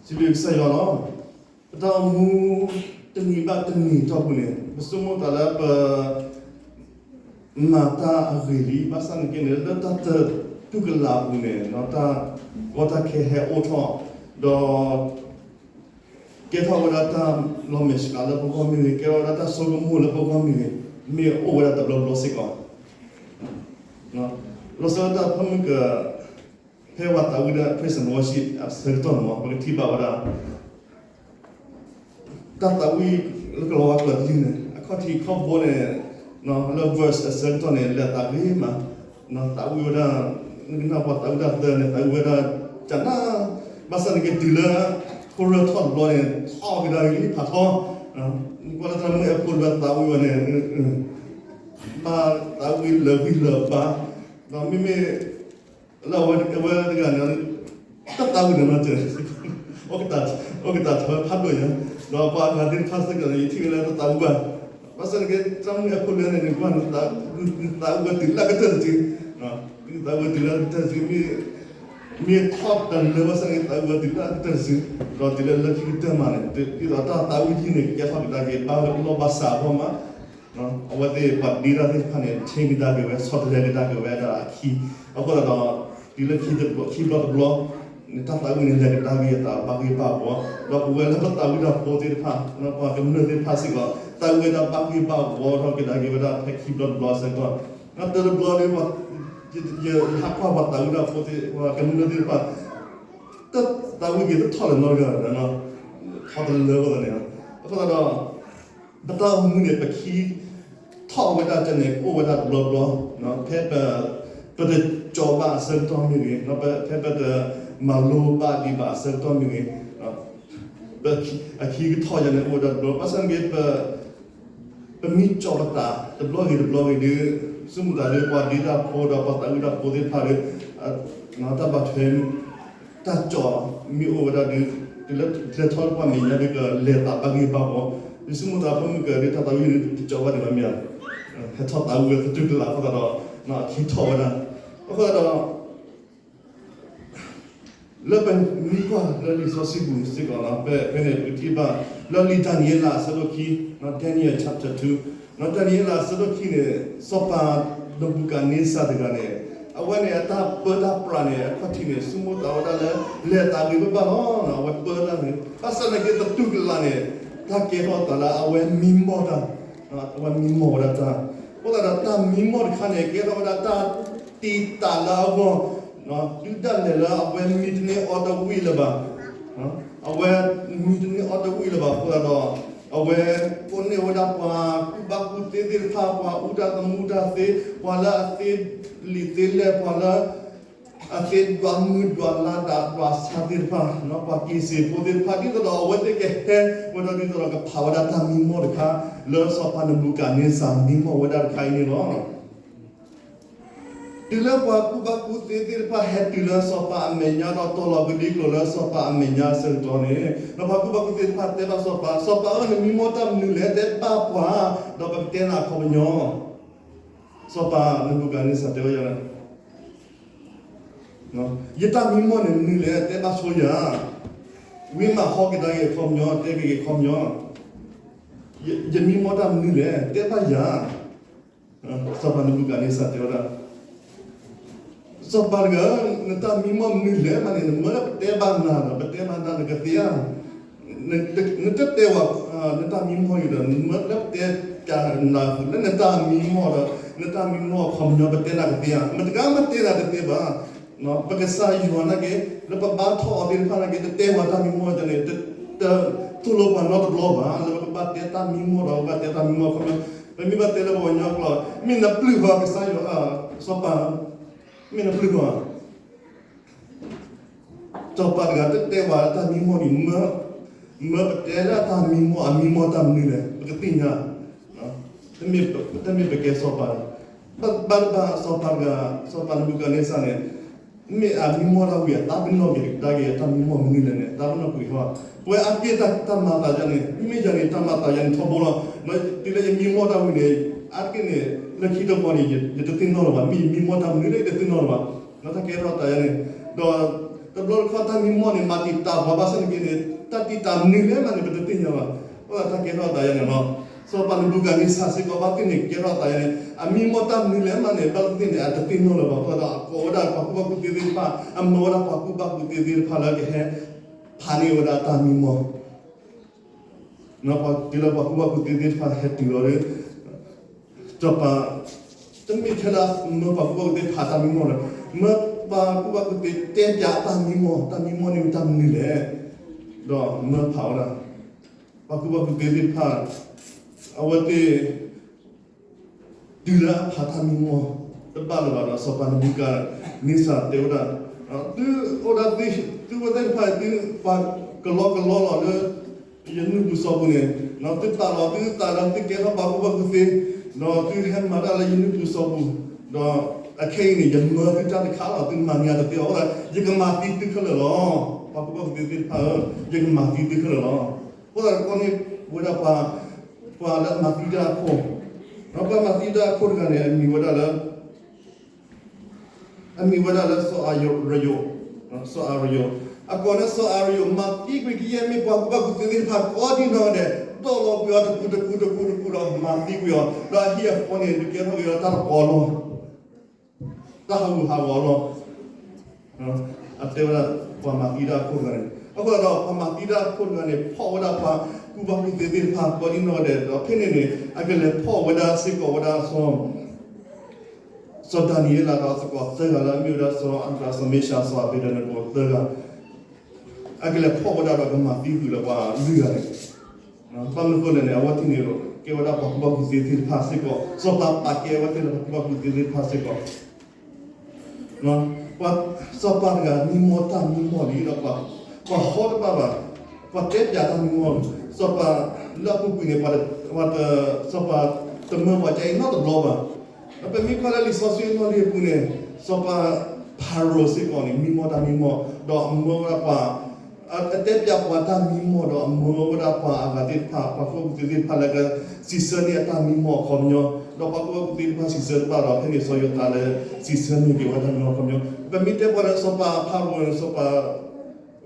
စံးဘျုးကစၢ်ယွၤလီၤ. ပတၢ်အိၣ်မူတနံၤဘၣ်တနံၤအတီၢ်ပူၤန့ၣ် ပဆိကမိၣ်သးလၢပ မၤတၢ်အဂ့ၤလံ, ဘၣ်ဆၣ်သနာ်က့န့ၣ် လၢတၢ်တတူၢ်ကလာ်အပူၤန့ၣ် တၢ်ကီတၢ်ခဲဟဲအိၣ်ထီၣ်, ဒီး ကဲထီၣ်ဝဲဒၣ်တၢ်လီၤမဲာ်ဆှးလၢပဂီၢ်မ့ၢ်ဂ့ၤ, ကဲထီၣ်ဝဲဒၣ်တၢ်ဆိကမိၣ်လၢပဂီၢ်မ့ၢ်ဂ့ၤ, မ့ၢ်အိၣ်ဝဲဒၣ်တဘျီဘျီစ့ၢ်ကီး. လီၤဆီဒၣ်တၢ်ဖၢမုၢ်က ဖဲပှၤသးဝံၣ်ဒၣ် praise and worship အဆၢကတီၢ်န့ၣ်မး ပကထံၣ်ဘၣ်ဝဲဒၣ် တၢ်သးဝံၣ်လၢကလီၤဝါကျိာ်တယုၢ်န့ၣ် အခီၣ်ထံးခီၣ်ဘိန့ၣ် လၢ verse အဆၢကတီၢ်န့ၣ် လဲၤသးဂ့ၤမး, သးဝံၣ်ဝဲဒၣ်, နကနၣ်ပှၤသးဝံၣ်တၢ်သၢန့ၣ် သးဝံၣ်ဝဲဒၣ်ကနၣ်, ဘၣ်ဆၣ်သနာ်က့တုၤလၢ chorus ထီၣ်တဘျီန့ၣ် ထီၣ်ကဒါက့ၤလံဖးထီ, နကွၢ်လၢတၢ်မုၢ်အဲၣ်ဖိလၢသးဝံၣ်ဝဲန့ၣ် ဘၣ်သးဝံၣ်လၢာ်ဂံၢ်လၢာ်ဘါ, ဒီးမ့မ့ၢ် လၢအဝဲတဂၤန့ၣ် တၢ်သးဝံၣ်န့ၣ်နီၤ အိၣ်ကတၢ်ထီဖးဒိၣ်ညါ, ဒီးပှၤအဂၤသ့ၣ်တဖၣ်စ့ၢ်ကီးန့ၣ် ယထံၣ်ဝဲလၢတသးဝံၣ်ဘၣ်, ဘၣ်ဆၣ်သနာ်က့ တၢ်မုၢ်အဲၣ်ဖိလၢန့ၣ် နကွၢ် နသးဝံၣ်ဝဲတုၤလၢအကတၢၢ်တစု, နသးဝံၣ်ဝဲတုၤလၢအကတၢၢ်တစု မ့ၢ်ထီၣ်တလၢဘၣ်ဆၣ်သနာ်က့ သးဝံၣ်ဝဲတုၤလၢအကတၢၢ်တစု, ဒီးတုၤလၢလၢခံကတၢၢ်မးန့ၣ် ဒ်သိးတၢ်သးဝံၣ်တယုၢ်န့ၣ် ကကဲထီၣ်ကဒါက့ၤဘၣ်လၢပလီၢ်ဘၣ်စးအဂီၢ်မး အဝဲသ့ၣ်ပှၤဒ့တၢ်သ့ၣ်တဖၣ်န့ၣ် ထ့ကဒါက့ၤဝဲ ဆီတလဲကဒါက့ၤဝဲဒၣ်အခံ, အဃိသတးဒီး တုၤလၢခံဘျီတဘျီ နတၢ်သးဝံၣ်န့ၣ်လဲၤကဒါက့ၤအသးဘၣ်ဂ့ၢ်ဘၣ်ဝီ, ဒီးပဝဲလၢပသးဝံၣ်တၢ်ဖိသ့ၣ်တဖၣ် ပှၤကမျၢၢ်သ့ၣ်တဖၣ်စ့ၢ်ကီး သးဝံၣ်ဝဲဒၣ်ဘၣ်ဂ့ၢ်ဘၣ်ဝီထီၣ်ကဒါက့ၤဝဲဒၣ်ဖဲခံဘျီတဘျီအဆၢကတီၢ်, တၢ်တဘျီဒီး ယဟးကွၢ်ပှၤသးဝံၣ်တၢ်ဖိသ့ၣ် ပှၤကမျၢၢ်သ့ၣ်တဖၣ် တၢ်သးဝံၣ်က့ၤတထီၣ်လၢၤနီတဂၤ, ထီတလၢဘၣ်န့ၣ်, အဃိသတးဒီး ပတၢ်အိၣ်မူန့ၣ် ပခံထီၣ်ဝဲဒၣ်ကန့ၣ် အိၣ်ဝဲဒၣ်တဘျီဘျီ, ဖဲပ ပတကၠီဘၣ်အဆၢကတီၢ်မ့ၢ်ဂ့ၤ, ဖဲပတမၤလိဘၣ်ဒံးဘၣ်အဆၢကတီၢ်မ့ၢ်ဂ့ၤ, အခံကထီၣ်ယၤန့ၣ် အိၣ်ဝဲဒၣ်တဘျီ, ဘၣ်ဆၣ်သနာ်က့ ပ ပမ့ၢ်ကၠီပသးတဘျီဂ့ၤတဘျီဂ့ၤဒီး ဆိကမိၣ်သးဒီးပှၤဒ့တၢ်ဖိဒီးပှၤသးဝံၣ်တၢ်ဖိသ့ၣ်တဖၣ်ဒီး တၢ်ဘၣ်ထွဲ တၢ်ကၠီမ့ၢ်အိၣ်ဝဲဒၣ်ဒီး တုၤလၢလဲၤထီၣ်ပှၤမဲာ်ညါဒီးကလဲၤသးဘၣ်ဂ့ၢ်ဘၣ်ဝီ, ယဆိကမိၣ်သးဖဲမုၢ်ကဒုးတၢ်သးဝံၣ်န့ၣ် တကၠီဘၣ်ဒံးဘၣ်မ့ၢ်ဧါ, ဟဲထီၣ်သးဝံၣ်ဝဲသတူၢ်ကလာ်အဃိသတးဒီး အခံထီၣ်ဝဲဒၣ်, အဃိသတးဒီး လၢပမံကွၢ်လၢလံာ်စီဆှံပူၤစ့ၢ်ကီး ဖဲန့ၣ်ပကထံၣ်ဘၣ် လၢလံာ်ဒၤနံးယ့လးအဆၢဒိၣ်ခံ, Daniel chapter two, ဒၤနံးယ့လးအဆၢဒိၣ်ခံန့ၣ် စီၤပၤနဘူၤကၤန့စၢ်တဂၤန့ၣ် အဝဲန့ၣ်အတၢ်ပၢတၢ်ပြးန့ၣ် အခီၣ်ထံးန့ၣ် ဆိကမိၣ်သးဝဲဒၣ်လၢ လဲၤသးဂ့ၤဘၣ်ဘၣ်လီၤ. အဝဲပၢတၢ်န့ၣ် ဘၣ်ဆၣ်သနာ်က့သတူၢ်ကလာ်န့ၣ် တၢ်ကဲထီၣ်သးလၢအဝဲမံမီၢ်တၢ်, အဝဲမံမီၢ်ဝဲဒၣ်တၢ်, အဃိသတးဒီးတၢ်မံမီၢ်တခါန့ၣ် ကဲထီၣ်ဝဲဒၣ်တၢ်တံာ်တာ်လၢအဂီၢ် တုၤဒၣ်လဲာ်လၢအဝဲမံတန့ၢ်အီၣ်တဝံၣ်လၢၤဘၣ်, အဝဲမံတန့ၢ်အီၣ်တဝံၣ်လၢၤဘၣ်အဃိသတးဒီး အဝဲကိးန့ၢ်ဝဲဒၣ်ပှၤကူၣ်ဘၣ်ကူၣ်သ့သ့ၣ်တဖၣ်, ပှၤအူတၢ်သမူတၢ်သ့, ပှၤလၢအသ့လံာ်သ့လဲၢ်, ပှၤလၢ အသ့ဒွးမုၢ်ဒွးလါဒၣ်ဒွးဆါသ့ၣ်တဖၣ်, ပှၤက့ၤစ့းဖိသ့ၣ်တဖၣ် ဒ်သိးဒီးအဝဲသ့ၣ်ကဟဲဝဲဒီး ဒ်သိးဒီးကဖးဝဲဒၣ်တၢ်မံမီၢ်တခါ လၢစီၤပၤနဘူၤကၤန့စၢ်မံမီၢ်ဝဲဒၣ်တခါအံၤန့ၣ်လီၤ. တုၤလၢပှၤကူၣ်ဘၣ်ကူၣ်သ့သ့ၣ်တဖၣ် ဟဲတုၤလၢစီၤပၤအမဲာ်ညါ ဒီးတီၤလီၤကဒံကျိာ်လၢစီၤပၤအမဲာ်ညါအဆၢကတီၢ်န့ၣ်, ဒီးပှၤကူၣ်ဘၣ်ကူၣ်သ့သ့ၣ်တဖၣ်တဲဘၣ်စီၤပၤ, စီၤပၤဧၢ, နမံမီၢ်တၢ်မနုၤလဲၣ်, တဲဘၣ်ပှၤ, ဒီးပကတဲနၤအခီပညီ. စီၤပၤနဘူၤကၤန့စၢ်တဲဝဲဒၣ် ယတၢ်မံမီၢ်န့ၣ်မနုၤလဲၣ်, တဲဘၣ်ဆိယၤ, မ့ၢ်မၤဟီကဒါက့ၤအခီပညီ, တဲက့ၤအခီပညီ, ယမံမီၢ်တၢ်မနုၤလဲၣ်, တဲဘၣ်ယၤ. စီၤပၤနဘူၤကၤန့စၢ်တဲဝဲဒၣ်, စီၤပၤတဂၤဧၢ, နတၢ်မံမီၢ်မနုၤလဲၣ်မးန့ၣ် နမၢလၢပတဲဘၣ်နၤဒီး ပတဲဘၣ်နၤနကသ့ဧါ. နတတဲဝဲ နတၢ်မံမီၢ်အံၤဒီး နမၢလၢပတဲကနၤလၢနတၢ်မံမီၢ်ဒီး နတၢ်မံမီၢ်အခီပညီ ပတဲနၤကသ့ဧါ. မတဂၤမ့ၢ်တဲနၤတသ့ဘၣ်. ပကစၢ်ယွၤနာ်က့ လၢပဘါထီၣ်အီၤသ့ၣ်တဖၣ်နာ်က့ တတဲဝဲတၢ်မံမီၢ်န့ၣ် တသိၣ်လိပှၤနီတဘျီဘၣ် လၢပကဘၣ်တဲတၢ်မံမီၢ်ဒီး ပဘၣ်တဲတၢ်မံမီၢ်အခီပညီ. ပမ့ၢ်ဘၣ်တဲလၢပှၤကညီကျိာ် မ့ၢ်နပျုၢ်ဃီကစၢ်ယွၤ စီၤပၤ မ့ၢ်နပျုၢ်ဃီ စီၤပၤတဂၤတတဲဝဲတၢ်မံမီၢ်န့ၣ် မၢပတဲဒၣ်တၢ်မံမီၢ် အမံမီၢ်တၢ်မနုၤလဲၣ် ပကသ့ၣ်ညါ, တမ့ၢ်ပကဲစီၤပၤ, ဘၣ်တဘၣ်စီၤပၤတဂၤ စီၤပၤနဘူၤကၤန့စၢ်န့ၣ် မ့ၢ်အမံမီၢ်တၢ်ဝံၤအသးပ့ၤနီၣ်က့ၤကဒါက့ၤတၢ်မံမီၢ်မနုၤလဲၣ်န့ၣ် သးပ့ၤနီၣ်ကွံာ်ဃီ, ပဝဲအါတက့ၢ်တၢ်မၤသးယါန့ၣ် မ့မ့ၢ်ယၤန့ၣ် တၢ်မၤသးယါန့ၣ်ထီဘိလီၤ. တုၤလၢယမံမီၢ်တၢ်ဝံၤန့ၣ် အါတက့ၢ်န့ၣ် လၢခံတဘျီန့ၣ် ယတသ့ၣ်နီၣ်လၢၤဘၣ်, မ့ၢ်ယမံမီၢ်တၢ်မနုၤလၢယတသ့ၣ်နီၣ်လၢၤဘၣ်, ဒီးတၢ်ကဲထီၣ်သးယါန့ၣ်, ဒီးတ တဘျီတခီၣ်တၢ်မံမီၢ်န့ၣ် မၤတံာ်တာ်ပှၤဘၣ်ဆၣ်သနာ်က့န့ၣ် တၢ်တံာ်တာ်မနုၤလဲၣ်မးန့ၣ် ပတသ့ၣ်ညါဘၣ်. အဃိသတးတၢ်ကဲထီၣ်အသးယါန့ၣ်လီၤ. စီၤပၤနဘူၤခၣ်န့စၢ်စ့ၢ်ကီးဘၣ်သ့ၣ်န့ၣ် ကဲထီၣ်အသးယါန့ၣ် အမံမီၢ်တၢ်မနုၤလဲၣ်မးန့ၣ် ဘၣ်သ့ၣ်သ့ၣ်န့ၣ် အတသ့ၣ်နီၣ်လၢၤဘၣ်. အဃိသတးဒီး အကိးဝဲဒၣ်ပှၤကူၣ်ဘၣ်ကူၣ်သ့သ့ၣ်တဖၣ်, အမၢဝဲဒၣ်ပှၤကူၣ်ဘၣ်ကူၣ်သ့သ့ၣ်တဖၣ်လၢကဟဲဖးန့ၢ်ဝဲဒၣ်တၢ်မံမီၢ် တုၤလၢပှၤကူၣ်ဘၣ်ကူၣ်သ့သ့ၣ်တဖၣ်ဟဲတုၤလီၤဒီး စီၤပၤ တမ့ၢ်ထဲလၢမၢပှၤကူၣ်ဘၣ်ကူၣ်သ့ဖးတၢ်မံမီၢ်လၢၤ, မၢပှၤကူၣ်ဘၣ်ကူၣ်သ့တဲပၠးအတၢ်မံမီၢ်, တၢ်မံမီၢ်န့ၣ်မ့ၢ်တၢ်မနုၤလဲၣ်, ဒီးမၢဖးဝဲဒၣ် ပှၤကူၣ်ဘၣ်ကူၣ်သ့သ့ၣ်တဖၣ် အဝဲသ့ၣ် တုၤလၢအဖးတၢ်မံမီၢ် တဘၣ်လၢၤဘၣ်ဒီး စီၤပၤနဘူၤခၣ်န့စၢ်တဲဝဲဒၣ်, သုအိၣ်ဒၣ်သု, သုဝဲသ့ၣ်တဖၣ် သုပှၤကလီကလီလီၤလၢ ယနုၢ်ပူၤစီၤပူၤန့ၣ်, သုပာ်လီၤသုသးလၢသုကဲထီၣ်ပှၤကူၣ်ဘၣ်ကူၣ်သ့, ဒီးသုဟဲမၤတၢ်လၢယနုၢ်ပူၤစီၤပူၤ, ဒီးအခဲအံၤန့ၣ် ယမၢသုတၢ်တခါလီၤ, သုမၤန့ၢ်ယၤတသ့ဘၣ်. အဃိသတး ယကမၤသံသုခဲလၢာ်လီၤ. ပှၤကူၣ်ဘၣ်ကူၣ်သ့သ့ၣ်တဖၣ်ဧၢ, ယကမၤသံသုခဲလၢာ်လီၤ. အဃိသတး ကိးန့ၢ်ဝဲဒၣ်ပှၤ ပှၤလၢအမၤသံတၢ်အခိၣ်, ဒီးပှၤမၤသံတၢ်အခိၣ်တဂၤန့ၣ် အမံၤဝဲဒၣ်လၢ အမံၤဝဲဒၣ်လၢစီၤအၤရယိာ်, စီၤအၤရယိာ်, အကိးန့ၣ်စီၤအၤရယိာ် မၤသံကွံာ်ကယဲၢ်မ့ၢ်ပှၤကူၣ်ဘၣ်ကူၣ်သ့သ့ၣ်တဖၣ်ကိးဒံနီၢ်ဂၤဒဲး, ဒိးလီၤကွံာ်အီၤတပူၤတပူၤတပူၤတပူၤဒီး မၤသံကွံာ်အီၤ, ဒီးအဟံၣ်အဃီန့ၣ် ဒုးကဲထီၣ်က့ၤဒီးတၢ်တပီၤလီၤ, တၢ်ဟးဂူာ်ဟးဂီၤလီၤ. အတဲဝဲဒၣ် ပှၤမၤသံတၢ်အခိၣ်တဂၤန့ၣ်, အဃိသတးဒီး ပှၤမၤသံတၢ်အခိၣ်တဂၤန့ၣ် ဖီၣ်ဝဲဒၣ်ပှၤကူၣ်ဘၣ်ကူၣ်သ့သ့ၣ်တဖၣ်ကိးဒံနီၢ်ဂၤဒဲး, ဒီးဖဲန့ၣ်န့ၣ် အကလဲၤဖီၣ်ဝဲဒၣ်စ့ၢ်ကီးဝဲဒၣ် စီၤဒၤနံးယ့လးဒီးအသကိးသၢဂၤလၢအမ့ၢ်ဝဲဒၣ် စီၤအၤဒြး စီၤမ့ၡး စီၤအဘ့းနကိၤသၢဂၤ, အကလဲၤဖီၣ်ဝဲဒၣ်ဒီးကမၤသံကွံာ်လၢပှၤလွံၢ်ဂၤန့ၣ်, ဘၣ်မနုၤအဃိလဲၣ်န့ၣ် အဝဲသ့ၣ်န့ၣ် ကဲဝဲဒၣ်ပှၤကူၣ်ဘၣ်ကူၣ်သ့သ့ၣ်တဖၣ်စ့ၢ်ကီး, စီၤပၤပာ်ကဲအဝဲသ့ၣ်လၢပှၤကူၣ်ဘၣ်ကူၣ်သ့သ့ၣ်တဖၣ်စ့ၢ်ကီး စီၤပၤတဂၤမံမီၢ်တၢ်မံမီၢ်လံဒီး ပှၤဟီတဘၣ်ဘၣ်, ပှၤတဲပၠးတၢ်မံမီၢ်, စီၤပၤလၢအပူၤကွံာ်န့ၣ် ပှၤ, စီၤပၤတမၢ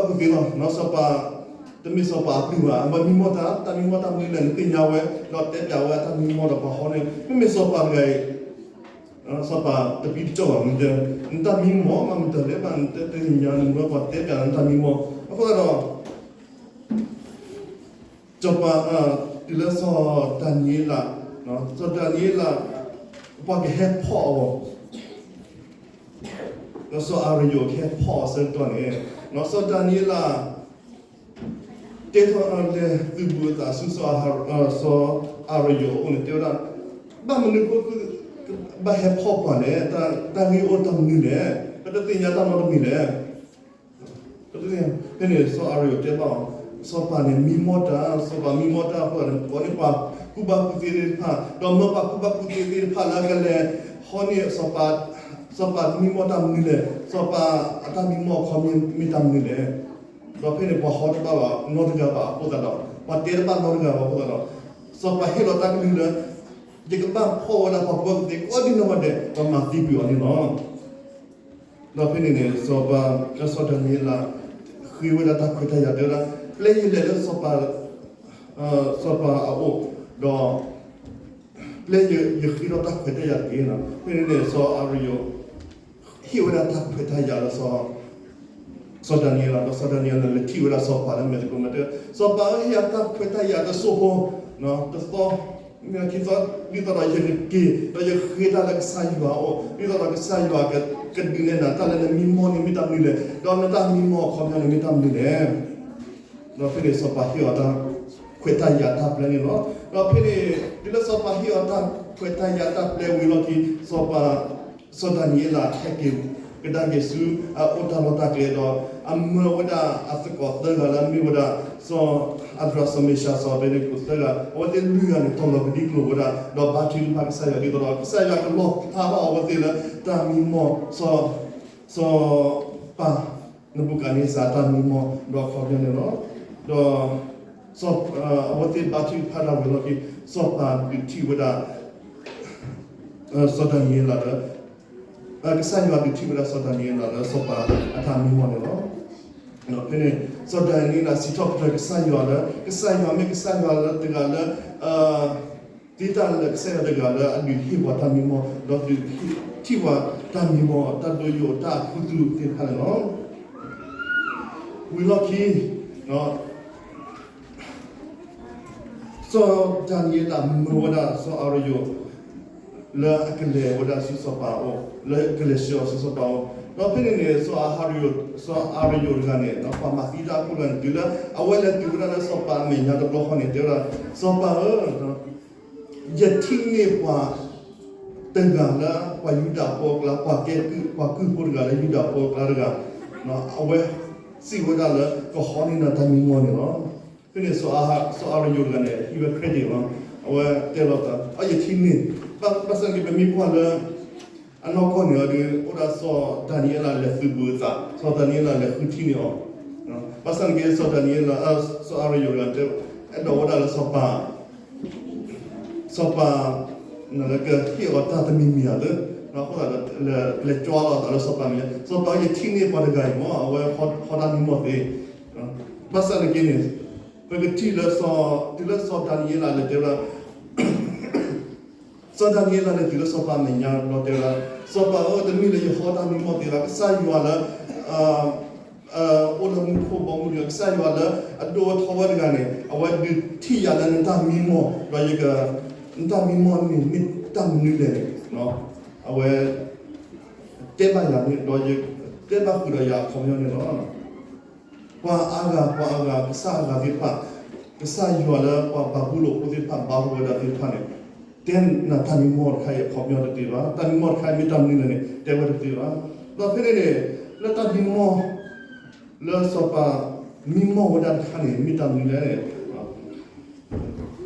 ပှၤကအံၤနီတဘျီဘၣ်. ဒီးပမ့ၢ်ကွၢ်လၢလံာ်စီဆှံအလီၢ်လံၤအပူၤန့ၣ် စီၤပၤဖၤရိၤစ့ၢ်ကီးန့ၣ် မံမီၢ်တၢ်မံမီၢ်, ဒီးအမၢဝဲဒၣ်ပှၤ, အတဲပၠးပှၤတၢ်မံမီၢ်ဒီးအမၢဝဲဒၣ်ပှၤအဂၤသ့ၣ်တဖၣ် ပှၤကူၣ်ဘၣ်ကူၣ်သ့သ့ၣ်တဖၣ်လၢကစံးဆၢန့ၢ်အတၢ်မံမီၢ်အခီပညီ, ဒီးပှၤကူၣ်ဘၣ်ကူၣ်သ့သ့ၣ်တဖၣ်စံးဆၢတဘၣ်ဒီး ဖဲန့ၣ်စီၤယိၤသးလၢစံးဆၢန့ၢ်က့ၤဝဲတၢ်မံမီၢ်အခီပညီ, ပမ့ၢ်တဲပှၤလၢစီၤပၤဖၤရိၤန့ၣ် စီၤပၤ လၢအကူၣ်ဘၣ်ကူၣ်သ့လီၤ, စီၤပၤ တမ့ၢ်စီၤပၤအပျုၢ်ဘၣ်, အဝဲမံမီၢ်တၢ်, တၢ်မံမီၢ်တၢ်မနုၤလဲၣ်န့ၣ်သ့ၣ်ညါဝဲ, ဒီးတဲပၠးဝဲအတၢ်မံမီၢ်ဒီးပှၤဟီန့ၣ်, မ့မ့ၢ်စီၤပၤတဂၤအံၤ စီၤပၤတပံတကၠီၣ်ဘၣ်, နတၢ်မံမီၢ်မးမတၤလဲၣ်ဘၣ်, နတသ့ၣ်ညါန့ၣ် မ့ၢ်ပှၤတဲပၠးနတၢ်မံမီၢ်, အဃိသတးဒီး စီၤပၤ, တုၤလၢစီၤဒၤနံးယ့လး, စီၤဒၤနံးယ့လး ပှၤကဟဲဖီၣ်အီၤ, ဒီးစီၤအၤရယိာ်ကဟဲဖီၣ်အီၤဆၢကတီၢ်န့ၣ်, စီၤဒၤနံးယ့လး တဲထီၣ်လဲၤသုးဘူးအသးဆူ စီၤအၤရယိာ်အအိၣ်န့ၣ် တဲဝဲဒၣ်, ဘၣ်မနုၤဃိ ဘၣ်ဟဲဖီၣ်ပှၤလဲၣ်, တၢ်ဂ့ၢ်အိၣ်တၢ်မနုၤလဲၣ်, ပတသ့ၣ်ညါတၢ်နီတမံၤလဲၣ်. ဖဲန့ၣ်စီၤအၤရယိာ်တဲဘၣ်အီၤ, စီၤပၤန့ၣ်မံမီၢ်တၢ်, စီၤပၤမံမီၢ်တၢ်အဃိသတးန့ၣ် ကိးန့ၢ်ပှၤကူၣ်ဘၣ်ကူၣ်သ့သ့ၣ်တဖၣ်, ဒီးမၢပှၤကူၣ်ဘၣ်ကူၣ်သ့သ့ၣ်တဖၣ်လၢကလဲၤဟီန့ၢ် စီၤပၤမံမီၢ်တၢ်မနုၤလဲၣ်, စီၤပၤအတၢ်မံမီၢ်အခီပညီမ့ၢ်တၢ်မနုၤလဲၣ်. ဒီးဖဲန့ၣ်ပှၤဟီတဘၣ်ဘၣ်နီတဂၤဘၣ်အဃိသတးဒီး ပှၤတဲတဘၣ်နီတဂၤဘၣ်အဃိသတးဒီး စီၤပၤဟ့ၣ်လီၤတၢ်ကလုၢ်လၢ ယကဘၣ်ဖီၣ်ဝဲဒၣ်ပှၤကူၣ်ဘၣ်ကူၣ်သ့ကိးဒံနီၢ်ဂၤဒဲး ဒီးမၤသံကွံာ်အီၤန့ၣ်လီၤ. ဒီးဖဲန့ၣ်န့ၣ် စီၤပၤ, စီၤဒၤနံးယ့လး ဃ့ဝဲဒၣ်တၢ်ခွဲးတၢ်ယာ်တဲဝဲဒၣ်, ပျဲယလဲၤလၢစီၤပၤ, စီၤပၤအအိၣ်, ဒီး ပျဲယဃ့ထီၣ်တၢ်ခွဲးတၢ်ယာ်တက့ၢ်. ဖဲန့ၣ်န့ၣ် စီၤအၤရယိာ် ဟ့ၣ်ဝဲဒၣ်တၢ်ခွဲးတၢ်ယာ်လၢ စီၤဒၤနံးယ့လး, ဒီးစီၤဒၤနံးယ့လးလဲၤထံၣ်ဝဲဒၣ်စီၤပၤလၢမဲာ်သကိးမဲာ်တဲ, စီၤပၤဧၢ, ဟ့ၣ်ယၤတၢ်ခွဲးတၢ်ယာ်တစိၢ်ဖိ, တသီ, မ့ၢ်ခံသီ, ဒ်သိးဒီးယကက့ၤ, ဒီးယဃ့တၢ်လၢကစၢ်ယွၤအအိၣ်, ဒ်သိးဒီးကစၢ်ယွၤကဒုးနဲၣ်နၤတၢ်လၢနမံမီၢ်န့ၣ်မ့ၢ်တၢ်မနုၤလဲၣ်, ဒီးနတၢ်မံမီၢ်အခီပညီန့ၣ်မ့ၢ်တၢ်မနုၤလဲၣ်. ဒီးဖဲန့ၣ်စီၤပၤဟ့ၣ်အီၤတၢ်ခွဲးတၢ်ယာ်တၢ်ပျဲန့ၣ်လီၤ. ဒီးဖဲန့ၣ် တုၤလၢစီၤပၤဟ့ၣ်အီၤတၢ်ခွဲးတၢ်ယာ်တၢ်ပျဲဝံၤလီၢ်ခံ စီၤပၤ, စီၤဒၤနံးယ့လးဟဲက့ၤကဒါက့ၤဆူ အအိၣ်တၢ်လီၢ်တၢ်ကျဲဒီး အမၢဝဲဒၣ်အသကိးသၢဂၤလၢအမ့ၢ်ဝဲဒၣ် စီၤအၤဒြး စီၤမ့ၡး စီၤအဘ့းနကိၤသၢဂၤ, အဝဲသ့ၣ်လွံၢ်ဂၤန့ၣ် တီၤလီၤကဒံကလိာ်ဝဲဒၣ် ဒီးဘါထုကဖၣ်ကစၢ်ယွၤဒ်သိးဒီး ကစၢ်ယွၤကလီၣ်ဖျါဘၣ်အဝဲသ့ၣ်လၢတၢ်မံမီၢ် စီၤ, စီၤပၤ နဘူၤခၣ်န့စၢ်တၢ်မံမီၢ်ဒီးအခီပညီန့ၣ်လီၤ. ဒီး အဝဲသ့ၣ်ဘါထုကဖၣ်တၢ်ဝံၤလီၢ်ခံ စီၤပၤဒုးထံၣ်ဝဲဒၣ် စီၤဒၤနံးယ့လးလၢ ကစၢ်ယွၤဒုးထံၣ်ဝဲဒၣ်စီၤဒၤနံးယ့လးလၢစီၤပၤအတၢ်မံမီၢ်န့ၣ်လီၤ. ဖဲန့ၣ် စီၤဒၤနံးယ့လးစံးထီၣ်ပတြၢၤကစၢ်ယွၤလၢ ကစၢ်ယွၤမ့ၢ်ကစၢ်ယွၤလၢတဂၤလၢ သ့တၢ်လၢကစၢ်ယွၤတဂၤလၢအဒုးဟ့ၣ်ပှၤတၢ်မံမီၢ် ဒီးဒုးထံၣ်ပှၤတၢ်မံမီၢ် တၢ်ဒိယိာ်တၢ်အခူသူၣ်သ့ၣ်တဖၣ်န့ၣ်လီၤ. ဝံၤလီၢ်ခံ စီၤဒၤနံးယ့လးမၢဝဲဒၣ်စီၤအၤရယိာ် လၢအကလဲၤဝဲဒၣ်ဆူစီၤပၤအအိၣ် လၢကလဲၤဆှၢအီၤဆူစီၤပၤအအိၣ် ဒီးဖဲန့ၣ်န့ၣ် စီၤအၤရယိာ်တဂၤန့ၣ် ပှၤမၤသံတၢ်အခိၣ်တဂၤန့ၣ် တုၤလၢအဝဲလဲၤတုၤဝဲဒၣ်လၢစီၤပၤအမဲာ်ညါတဘျီဃီန့ၣ် တဲဝဲဒၣ် စီၤပၤဧၢ ယထံၣ်န့ၢ်ပှၤတဂၤလၢပှၤယူဒၤဖိအကျါ ပှၤကဲကုၢ် ပှၤကုၢ်ဖိတဂၤလၢယူဒၤဖိအကျါတဂၤ အဝဲစံးဝဲဒၣ်လၢကဟီန့ၢ်နၤတၢ်မံမီၢ်န့ၣ်လီၤ. ဖဲန့ၣ် စီၤအၤရယိာ်တဂၤန့ၣ် ဟံးဝဲ credit လီၤ. အဝဲတဲလီၤသး အယထံၣ်န့ၢ် ဘၣ်ဆၣ်သနာ်က့ ပမ့ၢ်ကွၢ်လၢ အနီၢ်ကီၢ်န့ၣ်ဒီး အိၣ်ဒၣ်စီၤဒၤနံးယ့လးလဲၤသုးဘူးအသး စီၤဒၤနံးယ့လးလဲၤဃုထံၣ်န့ၢ်အီၤ ဘၣ်ဆၣ်သနာ်က့ စီၤဒၤနံးယ့လး စီၤအၤရယိာ်တဂၤ အဲၣ်ဒိးဝဲဒၣ်လၢစီၤပၤ စီၤပၤ လၢကဟ့ၣ်အီၤတၢ်တမံၤမံၤဧါသ့, အဃိသတးဒီး လဲၤကၠီလီၤအသးလၢစီၤပၤမဲာ်ညါ, စီၤပၤဧၢ ယထံၣ်န့ၢ်ပှၤတဂၤအံၤမ့ၢ် အဝဲဟီတၢ်မံမီၢ်သ့, ဘၣ်ဆၣ်သနာ်က့န့ၣ် ပကထံၣ်လၢ တုၤလၢစီၤဒၤနံးယ့လးလဲၤတဲဝဲဒၣ် စီၤဒၤနံးယ့လးန့ၣ်တုၤလၢစီၤပၤမဲာ်ညါဒီးတဲဝဲဒၣ်, စီၤပၤဧၢ တမ့ၢ်လၢယဟီတၢ်မံမီၢ်သ့ဘၣ်, ကစၢ်ယွၤလၢ အိၣ်လၢမူခိၣ်ဘီမုၢ်တဂၤ, ကစၢ်ယွၤလၢအဒိၣ်ထီၣ်ဝဲတဂၤန့ၣ် အဝဲဒုးထံၣ်ယၤလၢနတၢ်မံမီၢ်, ဒီးယက နတၢ်မံမီၢ်န့ၣ်မ့ၢ်တၢ်မနုၤလဲၣ်န့ၣ် အဝဲ တဲဘၣ်ယၤန့ၣ်ဒီး တဲဘၣ်ဃုာ်ဒီးယၤအခီပညီန့ၣ်လီၤ. ပှၤအါဂၤ ပှၤအါဂၤ ကစၢ်အါဂၤသ့ၣ်တဖၣ်, ကစၢ်ယွၤလၢပှၤဘၤဘူလိၣ်ဖိသ့ၣ်တဖၣ် ဘါထီၣ်ဝဲဒၣ်သ့ၣ်တဖၣ်န့ၣ်, တဲနၤတၢ်မံမီၢ်တခါအံၤအခီပညီတသ့ဘၣ်. တၢ်မံမီၢ်တခါအံၤမ့ၢ်တၢ်မနုၤလဲၣ်န့ၣ် တဲဝဲတသ့ဘၣ်. ဒီးဖဲန့ၣ်န့ၣ် လၢတၢ်မံမီၢ် လၢစီၤပၤမံမီၢ်ဝဲဒၣ်တခါန့ၣ် မ့ၢ်တၢ်မနုၤလဲၣ်န့ၣ် လံာ်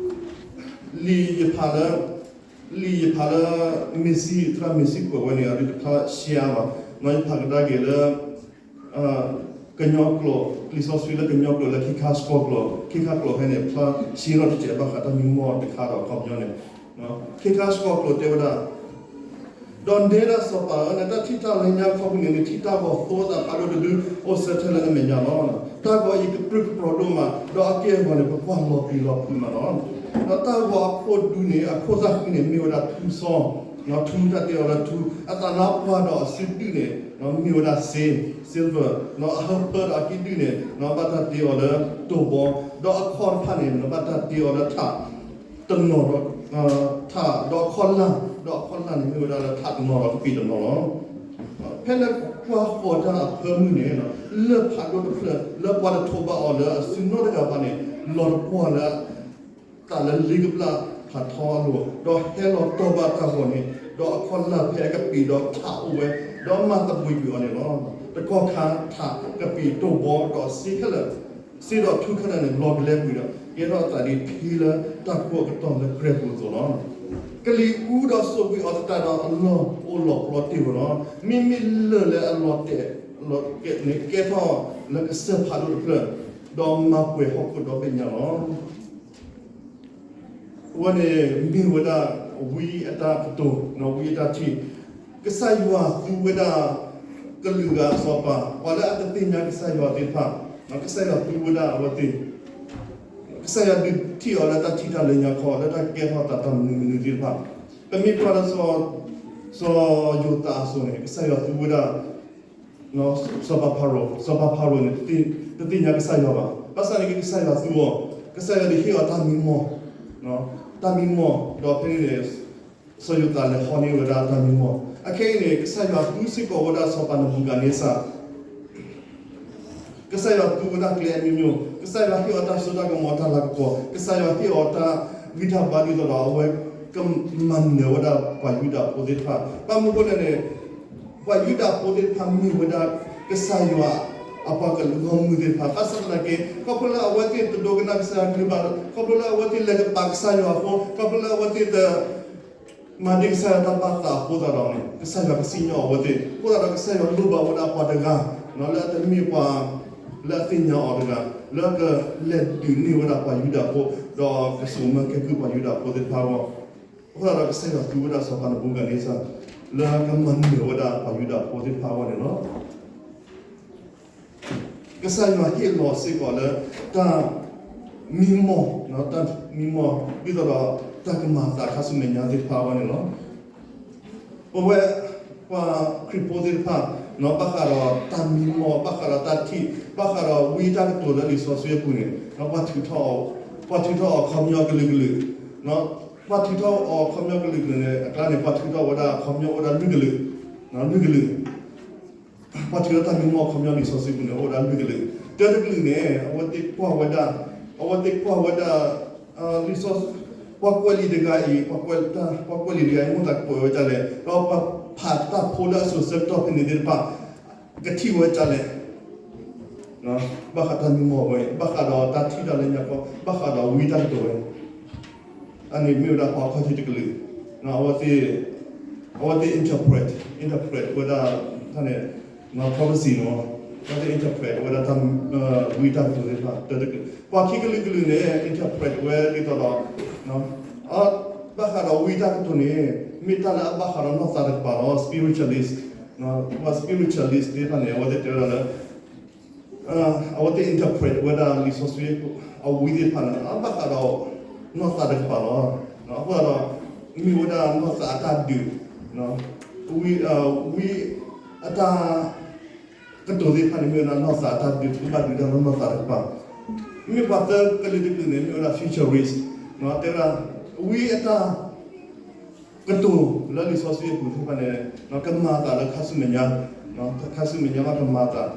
ယဖးလၢ လံာ်ယဖးလၢ မ့ၢ်စံ သရၣ်မ့ၢ်စံကွဲးဝဲန့ၣ် အဒုးတဖျါရှဲအါဘၣ်. နီၢ်ယဖးကဒါက့ၤလၢ ကညီကျိာ် လံာ်စီဆှံလၢကညီကျိာ်လၢခ့ခါစကီၤကျိာ်, ခ့ခါကျိာ်ဖဲန့ၣ် ဖျါရှဲထီၣ်တစဲးဘၣ်ဃးတၢ်မံမီၢ်တခါဒီးအခီပညီန့ၣ်, ခ့ခါစကီၤကျိာ်တဲဝဲဒၣ် ဒီးနဲဒၣ်စီၤပၤဧၢ, နတၢ်ထံၣ်တၢ်လၢညါခီပူၤန့ၣ် နထံၣ်တၢ်ဂီၤသိသးဖးဒိၣ်တဒု အိၣ်ဆၢထၢၣ်လၢနမဲာ်ညါလီၤ. တၢ်ဂီၤအံၤကပြုၢ်ကပြီၤဒိၣ်မး, ဒီးအက့ၢ်အဂီၤန့ၣ် ပကွၢ်လီၤပျံၤလီၤဖုးမးလီၤ. ဒီးတၢ်ဂီၤအခိၣ်ဒုန့ၣ် အခိၣ်သၣ်ဃံန့ၣ် မ့ၢ်ဝဲဒၣ်ထူစီ, ထူတၢ်တဲအီၤလၢထူ, အသးနါပှၢ်ဒီးအစုဒုၣ်န့ၣ် မ့ၢ်ဝဲဒၣ်စ့, silver, အဟၢဖၢဒီးအကံၣ်ဒုၣ်န့ၣ် ဘၣ်တၢ်တ့အီၤလၢတိၢ်ဘီ, ဒီးအခီၣ်တဖၣ်န့ၣ် ဘၣ်တၢ်တ့အီၤလၢထး တနီၤဒီး ထး ဒီးအခီၣ်လၢ်, ဒီးအခီၣ်လၢ်န့ၣ် မ့ၢ်ဝဲဒၣ်လၢထးတနီၤဒီးကပံာ်တနီၤလီၤ. ဖဲလၢကွၢ်ဃီၤတၢ်အဖၢမုၢ်န့ၣ် လၢၢ်ဖးဒိၣ်တဖျၢၣ် လၢပှၤတထိးဘၣ်အီၤလၢအစုနီတဂၤဘၣ်န့ၣ် လီၤတပှီၢ်လၢ သးလၢလ့ကဘျၣ်ဖးထီအလိၤ, ဒီးဟဲလီၤတီၢ်ဘၣ်တၢ်ဂီၤန့ၣ်, ဒီးအခီၣ်လၢ်ဖဲအကပံာ်ဒီးထးအိၣ်ဝဲ, ဒီးမၤသဘှံးကွံာ်အီၤန့ၣ်လီၤ. တကီၢ်ခါထးကပံာ်တိၢ်ဘီ ဒီးစ့ခဲလၢာ် စ့ဒီးထူခဲလၢာ်န့ၣ် လီၤကလဲကွံာ်ဒီး ကဲထီၣ်အသးဒ်ထံလၢတၢ်ကိၢ်အကတီၢ်လၢကြဲၢ်ပူၤအသိးလီၤ. ကလံၤအူဒီးစိာ်ကွံာ်အီၤသတးဒီး အလီၢ်အိၣ်လီၤပျီတ့ၢ်ဝဲလီၤ. မ့မ့ၢ်လၢၢ်လၢအလီၤတဲာ်လီၤကဲန့ၣ် ကဲထီၣ်လၢကစၢၢ်ဖးဒိၣ်တဖျၢၣ်, ဒီးမၤပှဲၤဟီၣ်ခိၣ်ဒီဘ့ၣ်ညါလီၤ. အဝဲန့ၣ်မ့ၢ်ဝဲဒၣ် ဝံအတၢ်ကတိၤ, ဝံအတၢ်ထံၣ်, ကစၢ်ယွၤသူဝဲဒၣ် ကလုာ်ဂၤအစီၤပၤ, ပှၤလၢအတသ့ၣ်ညါကစၢ်ယွၤသ့ၣ်တဖၣ်, ကစၢ်ယွၤသူဝဲဒၣ်အဝဲသ့ၣ်, ကစၢ်ယွၤဒုးထံၣ်အီၤလၢတၢ်ထံၣ်တၢ်လၢညါခီ လၢတၢ်ကဲထီၣ်သးတၢ်မနုၤမနုၤသ့ၣ်တဖၣ်, ပမ့ၢ်ကွၢ်လၢ စီၤယိၤသးအစိၤန့ၣ် ကစၢ်ယွၤသူဝဲဒၣ် စီၤပၤဖၤရိၤ, စီၤပၤဖၤရိၤန့ၣ် တသ့ၣ်ညါကစၢ်ယွၤဘၣ်. ဘၣ်ဆၣ်န့ၣ်က့ ကစၢ်ယွၤသူအီၤ, ကစၢ်ယွၤဒုးဟ့ၣ်အီၤတၢ်မံမီၢ်, တၢ်မံမီၢ်, ဒီးဖဲန့ၣ်န့ၣ် စီၤယိၤသးလဲၤဟီန့ၢ်ဝဲဒၣ်တၢ်မံမီၢ်. အခဲအံၤန့ၣ် ကစၢ်ယွၤသူစ့ၢ်ကီးဝဲဒၣ်စီၤပၤနဘူၤခၣ်နံစၢ် ကစၢ်ယွၤသူဝဲဒၣ်ကျဲအမျိုးမျိုး, ကစၢ်ယွၤဟ့ၣ်အီၤတၢ်စိတၢ်ကမီၤတၢ်လၤကပီၤ, ကစၢ်ယွၤဟ့ၣ်အီၤတၢ်ဂံၢ်တၢ်ဘါဒ်သိးဒီး အဝဲကမၤနၢၤဝဲဒၣ်ပှၤယူဒၤဖိသ့ၣ်တဖၣ်. ဘၣ်မနုၤအဃိလဲၣ်န့ၣ် ပှၤယူဒၤဖိသ့ၣ်တဖၣ်မ့ၢ်ဝဲဒၣ် ကစၢ်ယွၤအပှၤကလုာ်ဂီၢ်မုၢ်သ့ၣ်တဖၣ်, ဘၣ်ဆၣ်သနာ်က့ ခီဖျိလၢအဝဲသ့ၣ်တဒိကနၣ်ကစၢ်ယွၤကလုၢ်ဘၣ်, ခီဖျိလၢအဝဲသ့ၣ်လဲၤကပာ်ကစၢ်ယွၤအဃိ, ခီဖျိလၢအဝဲသ့ၣ်တ မၤဒ်ကစၢ်ယွၤတၢ်ဘၣ်သးအဃိသတးဒီးန့ၣ် ကစၢ်ယွၤကစံၣ်ညီၣ်အဝဲသ့ၣ်. အဃိသတးဒီးကစၢ်ယွၤလိၣ်ဘၣ်ဝဲဒၣ်ပှၤတဂၤ လၢအတမ့ၢ်ပှၤ လၢအသ့ၣ်ညါအီၤတဂၤ လၢကလဲၤဒုးန့ၢ်ဝဲဒၣ်ပှၤယူဒၤဖိ ဒီးကစိာ်မၢကဲကုၢ်ပှၤယူဒၤဖိသ့ၣ်တဖၣ်အဂီၢ်. အဃိသတးဒီးကစၢ်ယွၤသူဝဲဒၣ်စီၤပၤနဘူၤခၣ်နံစၢ် လၢကမၤနၢၤဝဲဒၣ်ပှၤယူဒၤဖိသ့ၣ်တဖၣ်အဂီၢ်န့ၣ်လီၤ. ကစၢ်ယွၤဟ့ၣ်လီၤစ့ၢ်ကီးလၢ တၢ်မံမီၢ်, တၢ်မံမီၢ် ဒ်သိးဒီးတၢ်ကမၤအသးခါဆူမဲာ်ညါသ့ၣ်တဖၣ်အဂီၢ်န့ၣ်လီၤ. ပဝဲပှၤခရံာ်ဖိသ့ၣ်တဖၣ် ဘၣ်ဃးဒီးတၢ်မံမီၢ်, ဘၣ်ဃးဒီးတၢ်ထံၣ်, ဘၣ်ဃးဒီးဝံတၢ်ကတိၤလၢလံာ်စီဆှံအပူၤန့ၣ် ပှၤထုးထီၣ်အီၤခီပညီကလုာ်ကလုာ်, ပှၤထုးထီၣ်အီၤခီပညီကလုာ်ကလုာ်န့ၣ် အကျါန့ၣ် ပှၤထုးထီၣ်ဝဲဒၣ်ခီပညီအိၣ်ဝဲဒၣ်လွံၢ်ကလုာ်, လွံၢ်ကလုာ် ပှၤထုးထီၣ်တၢ်မံမီၢ်ခီပညီလံာ်စီဆှံပူၤန့ၣ် အိၣ်ဝဲဒၣ်လွံၢ်ကလုာ်, တၢတကလုာ်န့ၣ် အဝဲသ့ၣ်ကွၢ်ဝဲဒၣ်, အဝဲသ့ၣ်ကွၢ်ဝဲဒၣ် လံာ်စီဆှံ, ပှၤကွဲးလံာ်တဂၤအံၤ, ပှၤကွဲးလံာ်တဂၤအံၤ မိၣ်သးကွဲးဝဲဒ်လဲၣ်, ဒီးပှၤဖးတၢ်ဖိလၢအစိၤဆၢကတီၢ်ဖဲန့ၣ်သ့ၣ်တဖၣ် ကထံၣ်ဝဲဒ်လဲၣ်, ဘၣ်ဃးတၢ်မံမီၢ်ဝဲ, ဘၣ်ဃးဒီးတၢ်ထံၣ်တၢ်လၢညါခီ, ဘၣ်ဃးဒီးဝံတၢ်ကတိၤဝဲ, အန့ၣ်မ့ၢ်ဝဲဒၣ်ပှၤခီၣ်ထံးတကလုာ်, အဝဲသ့ၣ်, အဝဲသ့ၣ် interpret, interpret ဝဲဒၣ်တၢ်န့ၣ် prophecy န့ၣ်, အဝဲသ့ၣ် interpret ဝဲဒၣ်တၢ်, ဝံတၢ်ကတိၤသ့ၣ်တဖၣ် တၢတကလုာ်, ပှၤခံကလုာ်ကလုာ်န့ၣ် interpret ဝဲဒ်သိးဒီး ဘၣ်ဃးဒီးဝံတၢ်ကတိၤန့ၣ် မ့ၢ်တၢ်လၢအဘၣ်ဃးဒီးနီၢ်သးတကပၤလီၤ, spiritualist, ပှၤ spiritualist သ့ၣ်တဖၣ်န့ၣ် အဝဲသ့ၣ်တဲဝဲဒၣ်လၢ အဝဲသ့ၣ် interpret ဝဲဒၣ်လံာ်စီဆှံအဝံသ့ၣ်တဖၣ်န့ၣ် အဘၣ်ဃးဒီးနီၢ်သးတကပၤလီၤ. အဃိသတးဒီး မ့ၢ်ဝဲဒၣ်နီၢ်သးအတၢ်ဒုး, ဝံ, ဝံအတၢ်ကတိၤသ့ၣ်တဖၣ်န့ၣ် မ့ၢ်ဝဲဒၣ်နီၢ်သးအတၢ်ဒုး, သုဘၣ်ဒုးတၢ်လၢနီၢ်သးတကပၤ, မ့မ့ၢ်ပှၤသၢကလုာ်တကလုာ်န့ၣ် မ့ၢ်ဝဲဒၣ် futurist, တဲဝဲဒၣ် ဝံအတၢ် ကတိၤလၢလံာ်စီဆှံအပူၤသ့ၣ်တဖၣ်န့ၣ် ကမၤအသးလၢခါဆူမဲာ်ညါ, ခါဆူမဲာ်ညါမ့ၢ်ကမၤအသး,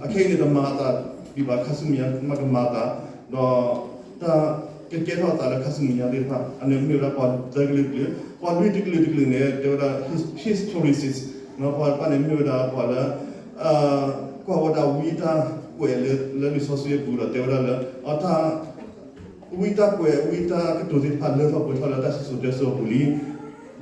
အခဲအံၤန့ၣ် တမၤအသးဒံးဘၣ်, ခါဆူမဲာ်ညါမ့ၢ်ကမၤအသး, ဒီးတၢ်ကကဲထီၣ်အသးလၢခါဆူမဲာ်ညါသ့ၣ်တဖၣ်, အန့ၣ်မ့ၢ်ဝဲဒၣ်ပှၤသၢကလုာ်တကလုာ်, ပှၤလွံၢ်ကလုာ်တကလုာ်န့ၣ် တဲဝဲဒၣ် historicist, ပှၤတဖၣ်န့ၣ်မ့ၢ်ဝဲဒၣ်ပှၤလၢ ကွၢ်ဝဲဒၣ်ဝံတၢ်ကွဲးလၢလံာ်စီဆှံအပူၤဒီး တဲဝဲဒၣ်လၢ အတၢ် ဝံတၢ်ကွဲး ဝံတၢ်ကတိၤသ့ၣ်တဖၣ် လၢထီၣ်ပှဲၤထီၣ်လၢတၢ်စံၣ်စိၤတဲစိၤအပူၤလံ, ဒီး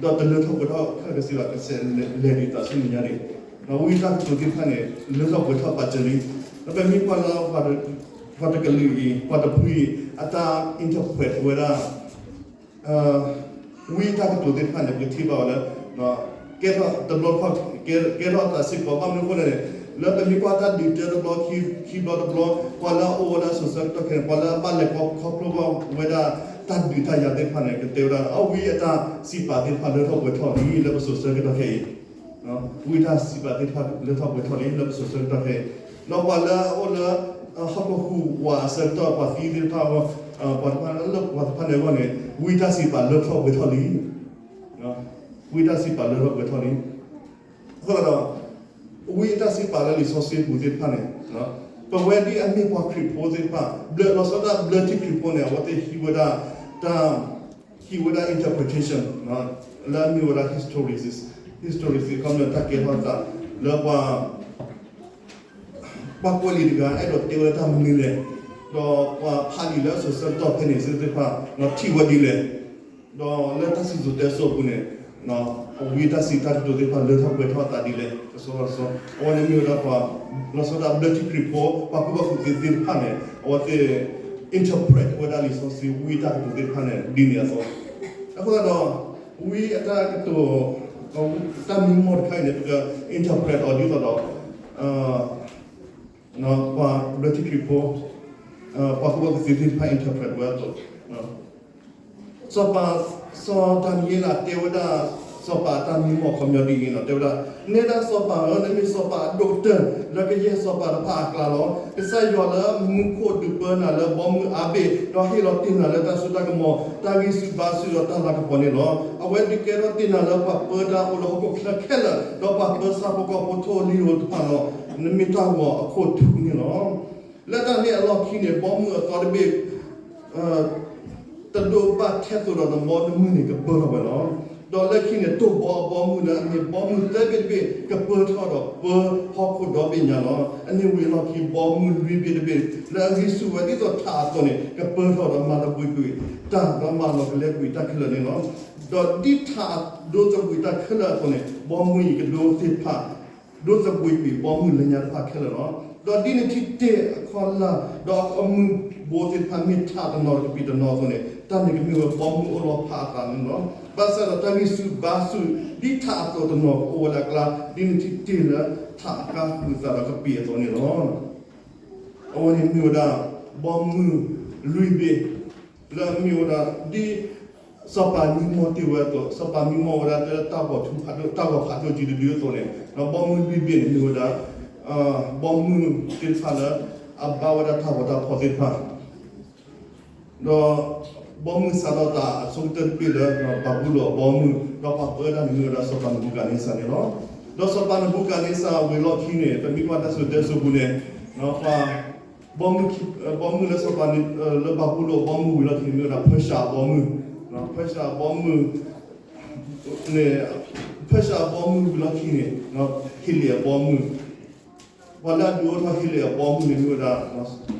တလၢထီၣ်ပှဲၤထီၣ်ခဲလၢာ်ကစံးဘၣ် ကဆဲးလဲၤဒံးသးဆူမဲာ်ညါန့ၣ်, ဒီးဝံတၢ်ကတိၤသ့ၣ်တဖၣ်န့ၣ် လၢထီၣ်ပှဲၤထီၣ်ပာ်စၢၤလံ, ဒီးပမ့ၢ်ကွၢ်လၢ ပှၤတကလုာ်အံၤ ပှၤတဖုအံၤ အတၢ် interpret ဝဲဒၣ် ဝံတၢ်ကတိၤသ့ၣ်တဖၣ်န့ၣ် ပကထံၣ်ဘၣ်ဝဲလၢ ကဲထီၣ်တဘျီတခီၣ် ကဲထီၣ်အသးစ့ၢ်ကီး ဘၣ်မနုၤအဃိလဲၣ်န့ၣ် လၢပမ့ၢ်ကွၢ်တၢ်ဒုးတဘျီခံဘျီတဘျီ ပှၤလၢအအိၣ်ဝဲဒၣ်စိၤဆၢကတီၢ်ခဲအံၤန့ၣ် ပှၤလၢအဘၣ်လဲၤခီဖျိဘၣ်ဝဲဒၣ်တၢ်ဒုးတၢ်ယၤသ့ၣ်တဖၣ်န့ၣ် ကတဲဝဲဒၣ် အဝံအတၢ်စံးပာ်သ့ၣ်တဖၣ်လၢထီၣ်ပှဲၤထီၣ်လံလၢပစိၤဆၢကတီၢ်ခဲအံၤ ဝံတၢ်စံးပာ်သ့ၣ်တဖၣ်လၢထီၣ်ပှဲၤထီၣ်လံလၢပစိၤဆၢကတီၢ်ခဲအံၤ, ဒီးပှၤလၢအအိၣ်လၢ ဟီၣ်ခိၣ်ဟူးဝးအဆၢကတီၢ် ပှၤသံသ့ၣ်တဖၣ်အဂီၢ်, ပှၤတဖၣ်လၢပှၤတဖၣ်န့ၣ်အဂီၢ်န့ၣ် ဝံတၢ်စံးပာ်လၢထီၣ်ပှဲၤထီၣ်လံ, ဝံတၢ်စံးပာ်လၢထီၣ်ပှဲၤထီၣ်လံ. အဃိသတးဒီး ဝံအတၢ်စံးပာ်လၢလံာ်စီဆှံပူၤသ့ၣ်တဖၣ်န့ၣ် ပဝဲဒ်အမ့ၢ်ပှၤခရံာ်ဖိသ့ၣ်တဖၣ် ဘျၢလီၤဆီဒၣ်ဘျၢထံခရံာ်ဖိန့ၣ် အဝဲသ့ၣ်ဟံးဝဲဒၣ် တၢ် ဟံးဝဲဒၣ် interpretation လၢအမ့ၢ်ဝဲဒၣ် historicist, historicist ခီမ့ၢ်တၢ်ကဲထီၣ်သး လၢပှၤ ပှၤကွဲးလံာ်တဂၤ အဲၣ်ဒိးတဲဝဲတၢ်မနုၤလဲၣ်, ဒီးပှၤဖးလံာ်လၢအစိၤဆၢကတီၢ်ဖဲန့ၣ်သ့ၣ်တဖၣ် ထံၣ်ဝဲဒ်လဲၣ်, ဒီးလၢတၢ်စံၣ်စိၤတဲစိၤအပူၤန့ၣ် အဝံတၢ်စံးတၢ်ကတိၤသ့ၣ်တဖၣ် လၢထီၣ်ပှဲၤထီၣ်အသးဒ်လဲၣ် တစီတစီ, အဝဲန့ၣ်မ့ၢ်ဝဲဒၣ်ပှၤ လီၤဆီဒၣ်ဘျၢထံခရံာ်ဖိ ပှၤကူၣ်ဘၣ်ကူၣ်သ့သ့ၣ်တဖၣ်န့ၣ် အဝဲသ့ၣ် interpret ဝဲဒၣ်လံာ်စီဆှံ ဝံတၢ်ကတိၤသ့ၣ်တဖၣ်န့ၣ် ဒ်န့ၣ်အသိး, အဃိသတးဒီး ဝံအတၢ်ကတိၤ တၢ်မံမီၢ်တခါအံၤန့ၣ် ပက interpret အီၤဒ်သိးဒီး ပှၤဘျၢထံခရံာ်ဖိ ပှၤကူၣ်ဘၣ်ကူၣ်သ့သ့ၣ်တဖၣ် interpret ဝဲအသိး, စီၤပၤ စီၤဒၤနံးယ့လးတဲဝဲဒၣ် စီၤပၤအတၢ်မံမီၢ်ခီပညီဒ်အံၤန့ၣ် တဲဝဲဒၣ်, နဲဒၣ်စီၤပၤဧၢ, နမ့ၢ်စီၤပၤအဒိၣ်ကတၢၢ် လၢကယဲၢ်စီၤပၤတဖၣ်အကျါလီၤ. ကစၢ်ယွၤလၢမူခိၣ်ဒုးပၢနၤလၢဘီမုၢ်အါဘ့ၣ်, ဒီးဟ့ၣ်လီၤတ့ၢ်နၤလၢတၢ်စိတၢ်ကမီၤ, တၢ်ဂံၢ်ဆူၣ်ဘါဆူၣ်ဒီးတၢ်လၤကပီၤန့ၣ်လီၤ. အဝဲဒုးကဲထီၣ်တ့ၢ်နၤလၢပှၤပၢတၢ်အိၣ်လၢဟီၣ်ခိၣ်ချၢခဲလၢာ်, ဒီးပှၤပၢဆၣ်ဖိကီၢ်ဖိထိၣ်ဧိၤလံၣ်ဧိၤတဖၣ်လီၤ. နမ့ၢ်တၢ်ဂီၤအခိၣ်ထူးန့ၣ်လီၤ. လၢတၢ်န့ၣ်အလီၢ်ခံန့ၣ် ဘီမုၢ်အသီတဘ့ၣ် တဒိးဘၣ်ထဲသိးဒီးနဘီတမုၢ်န့ၣ် ကပၢထီၣ်ဝဲလီၤ. ဒီးလၢခံန့ၣ် တိၢ်ဘီအဘီမုၢ်လၢအမ့ၢ်ဘီမုၢ်သၢဘ့ၣ်တဘ့ၣ် ကပၢထီၣ်ဒီးပၢဟီၣ်ခိၣ်ဒီဘ့ၣ်ညါလီၤ. အန့ၣ်ဝံၤအလီၢ်ခံ ဘီမုၢ်လွံၢ်ဘ့ၣ်တဘ့ၣ် လၢအဂံၢ်ဆူၣ်ဝဲဒ်သိးထးအသိးန့ၣ် ကပၢထီၣ်ဒီးမၤသဘှံးကွံာ်တၢ် ဒီးမၤလီၤကလဲကွံာ်တၢ်ခဲလၢာ်န့ၣ်လီၤ. ဒီးဒ်ထးဒိသဘှံးတၢ်ခဲလၢာ်အသိးန့ၣ် ဘီမုၢ်အံၤကဒိသ့ၣ်တဖၣ် ဒိသဘှံးကွံာ်ဘီမုၢ်လၢညါတဖၣ်ခဲလၢာ်လီၤ. ဒီးဒ်နထံၣ်တ့ၢ်အခီၣ်လာ် ဒီးအမုၢ်ဘိသ့ၣ်တဖၣ်မ့ၢ်ထးတနီၤကပံာ်တနီၤအသိးန့ၣ် တၢ်န့ၣ်ကမ့ၢ်ဝဲဘီမုၢ်အိၣ်လီၤဖးအသးန့ၣ်လီၤ. ဘၣ်ဆၣ်ဒီးတၢ်ဂံၢ်ဆူၣ်ဘါဆူၣ် ဒ်ထးအသိးတနီၤကအိၣ်ဝဲဒၣ်အကျါ ဒ်န့ၣ်ထံၣ်တ့ၢ်လၢထးအကါဃုာ်အသးဒီးကပံာ်အသိးန့ၣ်လီၤ. အဝဲန့ၣ်မ့ၢ်ဝဲဒၣ် ဘီမုၢ်လွံၢ်ဘ့ၣ် လၢအမ့ၢ်ဝဲဒၣ် ဒ်စီၤပၤမံမီၢ်တ့ၢ်ဝဲအသိး, စီၤပၤမံမီၢ်ဝဲဒၣ်တၢ်ဘီၣ်ထူဖးဒိၣ် တၢ်ဂီၤဖးဒိၣ်ကံတဒုအသိးန့ၣ် ဒီးဘီမုၢ်လွံၢ်ဘ့ၣ်န့ၣ်မ့ၢ်ဝဲဒၣ် ဘီမုၢ်သ့ၣ်တဖၣ်လၢ အဘါဝဲဒၣ်တၢ်ဂီၤတၢ်ဖီၣ်သ့ၣ်တဖၣ် ဒီးဘီမုၢ်စးထီၣ်သးအဆိကတၢၢ်တဘ့ၣ်လၢ ဘၤဘူလိၣ်အဘီမုၢ်, ဒီးပှၤပၢတၢ်န့ၣ်မ့ၢ်ဝဲဒၣ်စီၤပၤနဘူၤခၣ်န့စၢ်န့ၣ်လီၤ. ဒီးစီၤပၤနဘူၤခၣ်န့စၢ်ဝံၤလီၢ်ခံန့ၣ် ပမ့ၢ်ကွၢ်တၢ်စိၤတဲစိၤပူၤန့ၣ် ပှၤ ဘီမုၢ်လၢစီၤပၤ လၢဘၤဘူလိၣ်အဘီမုၢ်ဝံၤလီၢ်ခံန့ၣ်မ့ၢ်ဝဲဒၣ် ဖၢၡၣ်အဘီမုၢ်, ဖၢၡၣ်အဘီမုၢ် န့ၣ် ဖၢၡၣ်အဘီမုၢ်ဝံၤလီၢ်ခံန့ၣ် ဟ့လ့ၣ်အဘီမုၢ်, ပှၤလၢအဒုးအိၣ်ထီၣ်ဟ့လ့ၣ်အဘီမုၢ်န့ၣ်မ့ၢ်ဝဲဒၣ်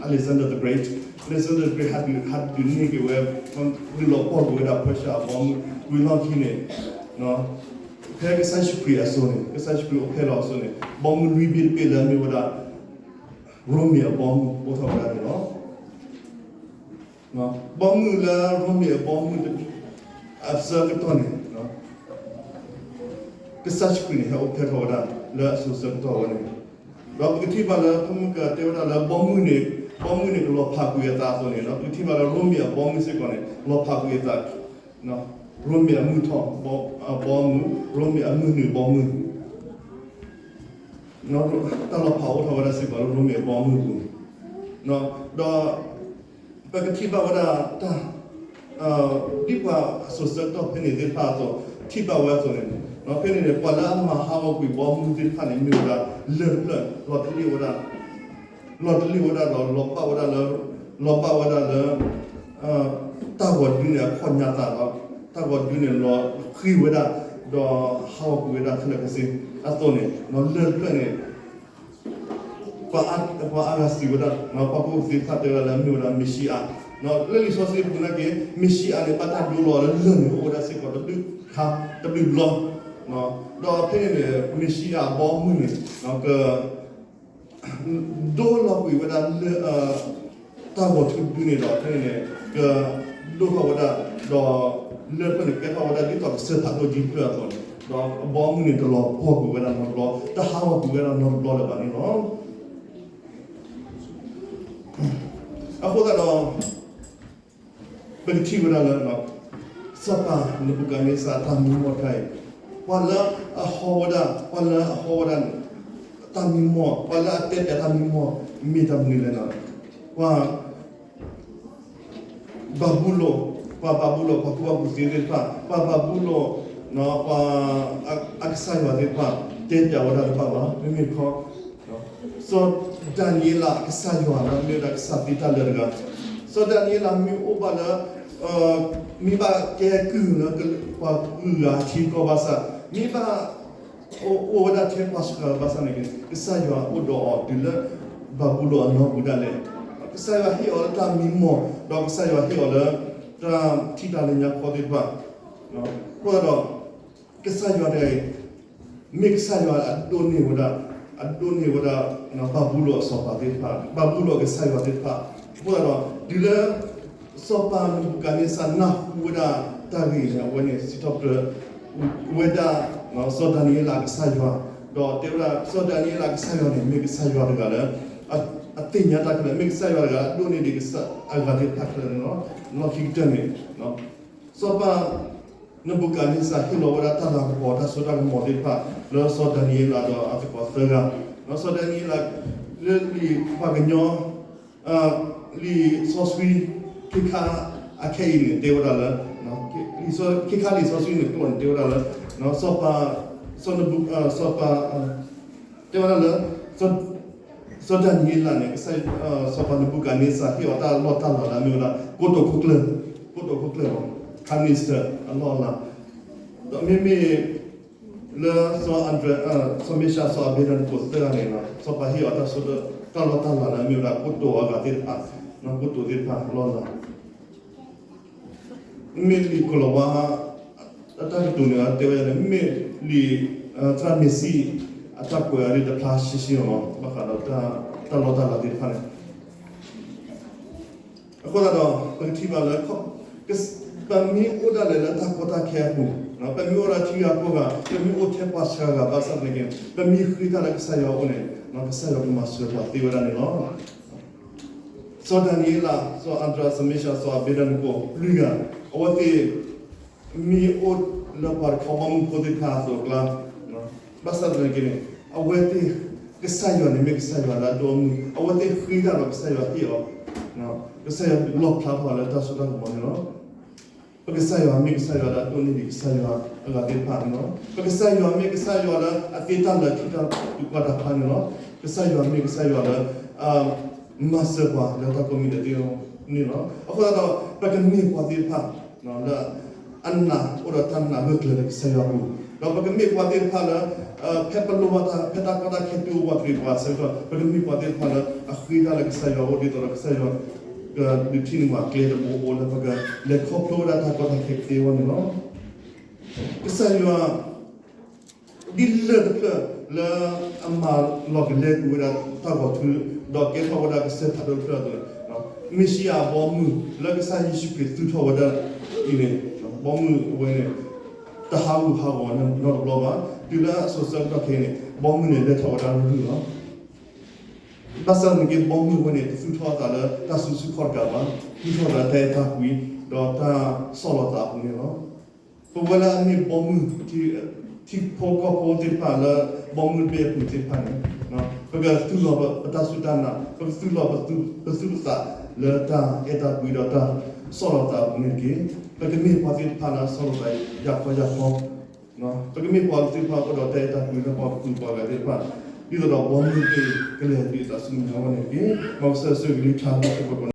Alexander the Great, Alexander the Great ဟးဒုး ဟးဒုးန့ၢ်က့ၤဝဲ ဒုးလီၤပှီၢ်ကွံာ်ဝဲဒၣ် ဖၢၡၣ်အဘီမုၢ်ဝံၤလီၢ်ခံန့ၣ် ဖဲကစၢ်ယ့ၣ်ၡူးခရံာ်အစိၤန့ၣ် ကစၢ်ယ့ၣ်ၡူးခရံာ်အိၣ်ဖျဲၣ်လီၤအစိၤန့ၣ် ဘီမုၢ်လွံၢ်ဘ့ၣ်တဘ့ၣ်လၢအမ့ၢ်ဝဲဒၣ် ရိမ့ၤအဘီမုၢ်အိၣ်ထီၣ်ဝဲဒၣ်န့ၣ်လီၤ. ဘီမုၢ်လၢရိမ့ၤအဘီမုၢ် အဆၢကတီၢ်န့ၣ် ကစၢ်ယ့ၣ်ၡူးခရံာ်န့ၣ် ဟဲအိၣ်ဖျဲၣ်ထီၣ်ဝဲဒၣ်လၢအစိၤဆၢကတီၢ်ဝဲန့ၣ်, ဒီးပကထံၣ်ဘၣ်လၢဖဲမုၢ်ကတဲဝဲဒၣ်လၢဘီမုၢ်န့ၣ် ဘီမုၢ်န့ၣ်ကလီၤဖးကွံာ်အသးအသိးန့ၣ် ပကထံၣ်ဘၣ်လၢရိမ့ၤအဘီမုၢ်စ့ၢ်ကီးန့ၣ် လီၤဖးကွံာ်အသး ရိမ့ၤအမုၢ်ထီၣ်အဘီမုၢ်, ရိမ့ၤအမုၢ်နုာ်အဘီမုၢ် တၢ်လီၤဖးအိၣ်ထီၣ်ဝဲဒၣ်စ့ၢ်ကီးလၢရိမ့ၤအဘီမုၢ်ပူၤ, ဒီး ပကထံၣ်ဘၣ်ဝဲဒၣ်တၢ် ဒ်ပှၤအစိၤဆၢကတီၢ်ဖဲန့ၣ်သ့ၣ်တဖၣ်အသိး ထံၣ်ဘၣ်ဝဲအသိးန့ၣ် ဖဲန့ၣ်န့ၣ် ပှၤလၢအမၤဟးဂီၤကွံာ်ဘီမုၢ်သ့ၣ်တဖၣ်န့ၣ် မ့ၢ်ဝဲဒၣ်လၢၢ်တဖျၢၣ် လီၤတလ့ၣ်ဝဲဒၣ် လီၤတလ့ၣ်ဝဲဒၣ်ဒီး လီၤဘၣ်ဝဲဒၣ်လၢ လီၤဘၣ်ဝဲဒၣ်လၢ တၢ်ဂီၤဒုန့ၣ်အခီၣ်ညါသးဒီး တၢ်ဂီၤဒုန့ၣ်လီၤဃံၤဝဲဒၣ် ဒီးဟးဂီၤကွံာ်ဝဲဒၣ်ခဲလၢာ်ခဲဆ့အသိးန့ၣ် လၢၢ်တဖျၢၣ်န့ၣ် ပှၤအါဂၤစံးဝဲဒၣ် ပှၤကူၣ်သ့ၣ်တဖၣ်တဲဝဲဒၣ်လၢမ့ၢ်ဝဲဒၣ်မ့ၤၡံအၤ, လၢလံာ်စီဆှံပူၤနာ်က့ မ့ၤၡံအၤန့ၣ် ဘၣ်တၢ်ဒိလီၤလၢလၢၢ်န့ၣ် အိၣ်ဝဲဒၣ်စ့ၢ်ကီးတဘျုးခါ တဘျုးဘျီ, ဒီးဖဲန့ၣ်န့ၣ် မ့ၤၡံအၤအဘီအမုၢ်န့ၣ် က ဒိလီၤကွံာ်ဝဲဒၣ်လၢ တၢ်ဂီၤထူဒုန့ၣ်ဒီး ဖဲန့ၣ်န့ၣ် ကဒိၣ်ထီၣ်ဝဲဒၣ် ဒီးလၢၢ်ဖဲန့ၣ်ကဲထီၣ်ဝဲဒၣ်ဒ်သိးကစၢၢ်ဖးဒိၣ်ကံဖျၢၣ်အသိးန့ၣ် ဒီးအဘီအမုၢ်န့ၣ်တလီၤပှီၢ်ကွံာ်ဝဲဒၣ်နီတဘျီ တဟးဂီၤကွံာ်ဝဲဒၣ်နီတဘျီလၢၤဘၣ်န့ၣ်လီၤ. အဃိသတးဒီး ပကထံၣ်ဝဲဒၣ်လၢ စီၤပၤနဘူၤခၣ်န့စၢ်အတၢ်မံမီၢ်တခါအံၤ ပှၤလၢအဟီဝဲဒၣ် ပှၤလၢအဟီဝဲဒၣ်န့ၣ် တၢ်မံမီၢ် ပှၤလၢအတဲပၠးတၢ်မံမီၢ် မ့ၢ်တၢ်မနုၤလဲၣ်န့ၣ် ပှၤ ဘၤဘူလိၣ် ပှၤဘၤဘူလိၣ် ပှၤကူၣ်ဘၣ်ကူၣ်သ့သ့ၣ်တဖၣ် ပှၤဘၤဘူလိၣ် ပှၤ အကစၢ်ယွၤသ့ၣ်တဖၣ် တဲပၠးဝဲဒၣ်တဘၣ်ဘၣ် မ့မ့ၢ်တခီ စီၤဒၤနံးယ့လးအကစၢ်ယွၤလၢမ့ၢ်ဝဲဒၣ်ကစၢ်သ့တၢ်လၢာ်တဂၤ, စီၤဒၤနံးယ့လးမ့ၢ်အိၣ်ဘၣ်လၢ မ့ၢ်ဘၣ်ကဲကုၢ်လၢပှၤဂုၤဂၤထံကီၢ်ဘၣ်ဆၣ် မ့ၢ်ဘၣ် အိၣ်ဝဲဒၣ်ထဲပှၤစှၤဘၣ်ဆၣ်န့ၣ် ကစၢ်ယွၤအိၣ်ဒီးအီၤတုၤလၢ ဘၤဘူလိၣ်အလီၢ်ပူၤဒၣ်လဲာ်, ကစၢ်ယွၤဟ့ၣ်အီၤလၢတၢ်မံမီၢ် ဒီးကစၢ်ယွၤဟ့ၣ်အီၤလၢ တၢ်ထံၣ်တၢ်လၢညါခီသ့ၣ်တဖၣ်, အဃိသတးဒီး ကစၢ်ယွၤတဂၤအံၤ မ့ၢ်ကစၢ်ယွၤအဒိးန့ၢ်ဝဲဒၣ် အဒိးန့ၢ်ဝဲဒၣ် ဘၤဘူလိၣ်အစီၤပၤသ့ၣ်တဖၣ် ဘၤဘူလိၣ်အကစၢ်ယွၤသ့ၣ်တဖၣ် အဃိသတးဒီး တုၤလၢ စီၤပၤနဘူၤခၣ်န့စၢ်နၢ်ဟူဝဲဒၣ်တၢ်ဂ့ၢ်န့ၣ် အဝဲန့ၣ်စံးထီၣ်ပတြၢၤ ဝဲဒၣ် စီၤဒၤနံးယ့လးအကစၢ်ယွၤ ဒီးတဲဝဲဒၣ် စီၤဒၤနံးယ့လးအကစၢ်ယွၤန့ၣ် မ့ၢ်ကစၢ်ယွၤတဂၤလၢ အသ့ၣ်ညါတၢ်ခဲလၢာ် မ့ၢ်ကစၢ်ယွၤတဂၤလၢအဒိးန့ၢ်ဒံးကစၢ်အဂၤသ့ၣ်တဖၣ်ခဲလၢာ်န့ၣ်လီၤ. လီၢ်ခံကတၢၢ်န့ၣ် စီၤပၤနဘူၤခၣ်န့စၢ်ဟ့ၣ်လီၤဝဲဒၣ်တၢ်လၤကပီၤတၢ်စိတၢ်ကမီၤသ့ၣ်တဖၣ် လၢစီၤဒၤနံးယ့လးဒီးအသကိးသၢဂၤ, ဒီးစီၤဒၤနံးယ့လး လၢလံာ်ပှၤကညီ လံာ်စီဆှံ ခ့ခါအခဲအံၤန့ၣ် တဲဝဲဒၣ်လၢ ခ့ခါလံာ်စီဆှံန့ၣ် ကျိာ်န့ၣ် တဲဝဲဒၣ်လၢ စီၤပၤ စီၤနဘူ စီၤပၤ တဲဝဲဒၣ်လၢ စီၤဒၤနံးယ့လးန့ၣ် စီၤပၤနဘူၤခၣ်န့စၢ်ဟ့ၣ်အီၤတၢ်လီၢ်တၢ်လၤလၢအမ့ၢ်ဝဲဒၣ် ကိတိာ်ခိၣ်ကျၢၢ်, ကိတိာ်ခိၣ်ကျၢၢ်လီၤ, Prime Minister အလီၢ်အလၤ, ဒီးမ့မ့ၢ် လၢစီၤအဒြဲ စီၤမ့ၡး စီၤအဘ့းနကိၤသၢဂၤန့ၣ် စီၤပၤဟ့ၣ်အီၤတၢ်စိတၢ် တၢ်လီၢ်တၢ်လၤလၢအမ့ၢ်ဝဲဒၣ်ကိတိာ်အဂၤသ့ၣ်တဖၣ်, ကိတိာ်သ့ၣ်တဖၣ်အလီၢ်အလၤ မ့မ့ၢ်လံာ်ကိၤလၤဝါ အတၢ်ကတိၤန့ၣ် တဲဝဲဒၣ်န့ၣ် မ့မ့ၢ်လံာ်သရၣ်မ့ၤစံၣ် အတၢ်ကွဲးအီၤဒ်တဖျါရှဲရှဲလီၤ ဘၣ်ဃးဒီးတၢ်လီၢ်တၢ်လၤသ့ၣ်တဖၣ်န့ၣ် အဃိသတးဒီး ပကထံၣ်ဘၣ်လၢ ပမ့ၢ်အိၣ်ဒၣ်လဲာ်လၢတၢ်ကီတၢ်ခဲအပူၤ, ပမ့ၢ်အိၣ်ဒၣ်ထံဂၤကီၢ်ဂၤ, ပမ့ၢ်အိၣ်ထဲပှၤဆှၢဂၤဘၣ်ဆၣ်သနာ်က့, ပမ့ၢ်ဃ့တၢ်လၢကစၢ်ယွၤအအိၣ်န့ၣ်, ကစၢ်ယွၤကမၤစၢၤပှၤသ့ဝဲဒၣ်န့ၣ်လီၤ. စီၤဒၤနံးယ့လး, စီၤအၤဒြးစမ့ၡး, စီၤအၤဘ့းနကိၤ လွံၢ်ဂၤ, အဝဲသ့ၣ် မ့ၢ်အိၣ်လၢပှၤတခီဘီမုၢ်ဖိသ့ၣ်တဖၣ်အသိးအကျါ, ဘၣ်ဆၣ်သနာ်က့န့ၣ်, အဝဲသ့ၣ်, ကစၢ်ယွၤန့ၣ်မ့ၢ်ကစၢ်ယွၤလၢအဒိၣ်အမုၢ်, အဝဲသ့ၣ်ဃ့တၢ်ဒီးကစၢ်ယွၤဟ့ၣ်အီၤ, ကစၢ်ယွၤလီၣ်ဖျါထီၣ်လၢတၢ်စိတၢ်ကမီၤန့ၣ်လီၤ. ပကစၢ်ယွၤမ့ၢ်ကစၢ်ယွၤလၢအဒိၣ်န့ၢ်ဒံးကစၢ်ယွၤအဂၤသ့ၣ်တဖၣ်န့ၣ်လီၤ. ပကစၢ်ယွၤမ့ၢ်ကစၢ်ယွၤလၢအသ့တၢ်လၢာ်ထံၣ်တၢ်သူၣ်ကွၢ်တၢ်ဖးန့ၣ်လီၤ. ကစၢ်ယွၤမ့ၢ်ကစၢ်ယွၤလၢ မၤစၢၤပှၤလၢတၢ်ကိးမံၤဒဲးသ့ၣ်တဖၣ်န့ၣ်လီၤ. အဃိသတးဒီး ပကမ့ၢ်ပှၤသ့ၣ်တဖၣ် လၢ အနၢ်အိၣ်ဒီးတၢ်နာ်ဂၢၢ်ကျၢၤလၢကစၢ်ယွၤအပူၤ, ဒီးပကမ့ၢ်ပှၤသ့ၣ်တဖၣ်လၢ ဖဲပလိၣ်ဘၣ်တၢ် ဖဲတၢ်ကီတၢ်ခဲတုၤအိၣ်ပှၤတဂ့ၤပှၤအဆၢကတီၢ် ပကမ့ၢ်ပှၤသ့ၣ်တဖၣ်လၢ အဃ့တၢ်လၢကစၢ်ယွၤအအိၣ်ဒ်သိးဒီးကစၢ်ယွၤ ကဒုးထံၣ်န့ၢ်ပှၤကျဲတဘိဘိလၢပကလဲၤခီဖျိဝဲဒၣ်တၢ်ကီတၢ်ခဲကသ့အဂီၢ်န့ၣ်လီၤ. ကစၢ်ယွၤ ဒ်လၢၢ်တဖျၢၣ်လၢအမၤလီၤကလဲကွံာ်ဝဲဒၣ်တၢ်ဂီၤထူ ဒီးကဲထီၣ်ဝဲဒၣ်ကစၢၢ်ဖးဒိၣ်တဖျၢၣ်အသိးန့ၣ်, မ့ၣ်ၡံအၤအဘီအမုၢ်လၢကစၢ်ယ့ၣ်ၡူးခရံာ်သူၣ်ထီၣ်ဝဲဒၣ်အံၤန့ၣ်, ဘီမုၢ်အဝဲန့ၣ် တဟးဂူာ်ဟးဂီၤနီတဘျီဘၣ်. တုၤလၢအစိၤဆၢကတီၢ်ခဲအံၤန့ၣ် ဘီမုၢ်န့ၣ်လဲၤထီၣ်ဝဲဒၣ်ရုၢ်ရုၢ်လီၤ. ဘၣ်ဆၣ်သနာ်က့ ဘီမုၢ်အဝဲန့ၣ် တသူၣ်ထီၣ်အသးလၢတၢ်စုဆူၣ်ခီၣ်တကးဘၣ်, သူၣ်ထီၣ်သးလၢတၢ်အဲၣ်တၢ်ကွံ ဒီးတၢ်ဆီၣ်လီၤသးအပူၤန့ၣ်လီၤ. ပဝဲလၢအမ့ၢ်ဘီမုၢ် ထံဖိကီၢ်ဖိသ့ၣ်တဖၣ်လၢ ဘီမုၢ်တဘ့ၣ်အပူၤသ့ၣ်တဖၣ်န့ၣ်, ပကသူၣ်လီၤပတၢ်စူၢ်တၢ်နာ်, ပကသူၣ်လီၤပသူၣ်ပသးလၢတၢ်အဲၣ်တၢ်ကွံဒီးတၢ်ဆီၣ်လီၤသးအပူၤန့ၣ်တက့ၢ်. ပကမ့ၢ်ပှၤသ့ၣ်တဖၣ်လၢဆီၣ်လီၤသးယၢ်ခီယၢ်ခီ, ပကမ့ၢ်ပှၤသ့ၣ်တဖၣ်အိၣ်ဒီးတၢ်အဲၣ်တၢ်ကွံလၢပှၤကသူပှၤဂၤသ့ၣ်တဖၣ်, ဒ်သိးဒီးဘီမုၢ်တဘ့ၣ်ကလဲၤဒုးအသးဆူမဲာ်ညါအဂီၢ်န့ၣ်တက့ၢ်. မ်ကစၢ်ယွၤဆိၣ်ဂ့ၤကလုၢ်ကထါလၢပှၤကိး